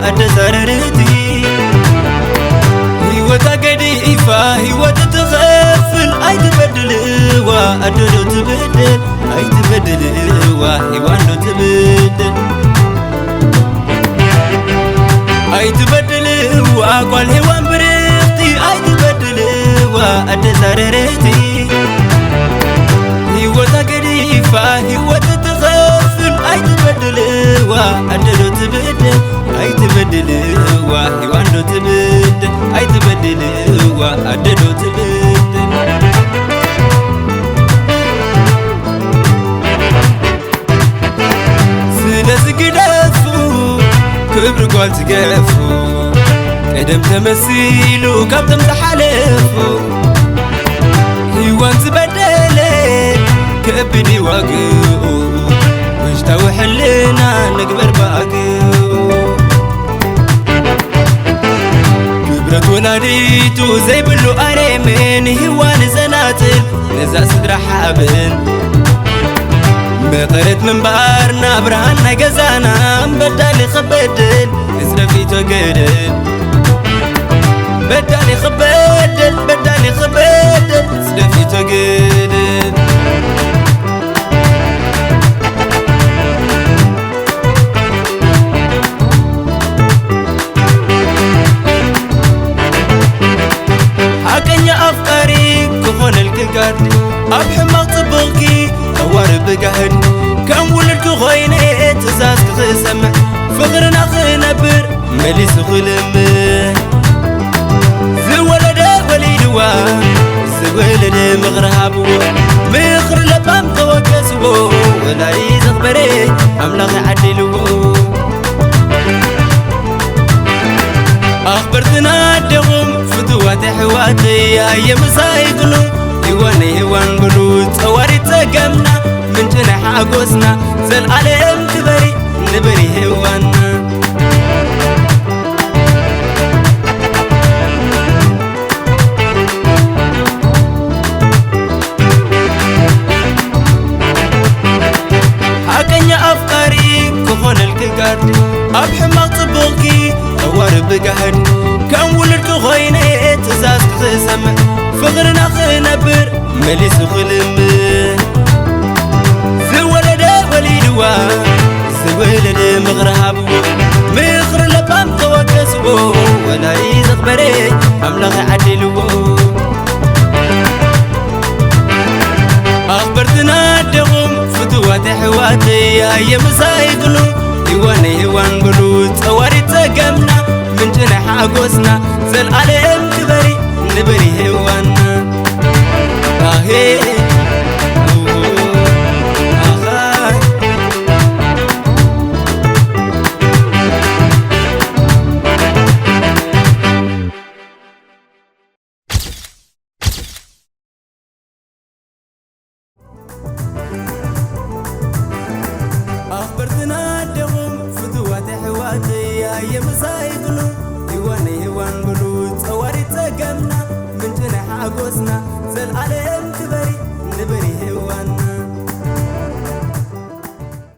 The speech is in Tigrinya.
ኣደ ዛረርቲ ህይወታ ገዲፋ ህይወት ትኸፍል ኣይትበድልዋ ኣደዶ ትብድል ኣይትበድልዋ ሄዋንዶ ትብድል ኣይትበድልዋ ጓል ሄዋን ብርኽቲ ኣይትበድልዋ ኣደ ዛረርቲ ህይወታ ገዲፋ ህይወት ትኸፍል ኣይትበድልዋ ኣደዶ ትብድል ኣይትበድልዋ ሂዋንዶ ትብድል ኣይትበድልዋ ኣደዶ ትብድል ስለዚ ግደፉ ክብሪ ጓል ትገፉ ቀደም ተመሲሉ ካብቶም ዝሓለፉ ሂዋን ዝበደለ ከቢድ ዋግኡ ውሽጣዊ ሕልና ንግበር ባግኡ ክብረት ወላዲቱ ዘይብሉ ኣሬምን ሂዋን ዘናጽል ነዛ ስድራ ሓብን መቐረት ምንባር ናብራን ናይ ገዛና በዳሊ ኸበድል እዝረፊቶ ገደል በዳሊ ኸበድል በዳሊ ኸበድል እዝረፊቶ ገደል ሓቀኛ ኣፍቃሪ ክኾነልኪ ጋርዲ ኣብ ሕማቕ ጽቡቕኪ ኣዋርብ ብጋህድ ከም ውሉድኪ ኮይነ ትእዛዝኪ ክሰምዕ ፍቕርና ክነብር መሊሱ ክልምን ዝወለደ ወሊድዋ ዝወለደ ምኽሪ ሃብዎ ምኽሪ ለባም ተወገስዎ ወላዲ ዘኽበረ ኣምላኽ ዓዲልዎ ኣኽበርትና ኣደኹም ፍትዋት ኣሕዋተይ ኣየ ምሳይ ግኑ ሂዋነይ ሂዋን ብሉ ጸዋሪት ጸገምና ምንጭ ናይ ሓጎስና ዘልኣለም ክበሪ ንበሪ ሄዋና ሓቀኛ ኣፍቃሪ ክኾነልኪ ጋርዲ ኣብ ሕማቕ ጽቡቕኪ ኣዋርብ ብጋህድ ከም ውሉድኪ ኮይነ ትእዛዝ ክሰምዕ ፍቕርና ክነብር መሊሱ ክልምን ዝወለደ ወሊድዋ ዝወለደ ምኽሪ ሃብዎ ምኽሪ ለባም ተወገስዎ ወላዲ ዘኽበረ ኣምላኽ ዓዲልዎ ኣኽበርትና ኣደኹም ፍትዋት ኣሕዋተይ ኣየ ምሳይ ግኑ ሂዋነይ ሂዋን ብሉ ጸዋሪት ጸገምና ምንጭ ናይ ሓጎስና ዘልኣለም ክበሪ ንበሪ ሄዋና ኣሄ ኣኻ ኣኽበርትና ኣደኹም ፍትዋት ኣሕዋተይ ኣየ ምሳይ ግኑ ሂዋነይ ሂዋን ብሉ ጸዋሪት ጸገምና ምንጭ ናይ ሓጎስና ዘልኣለም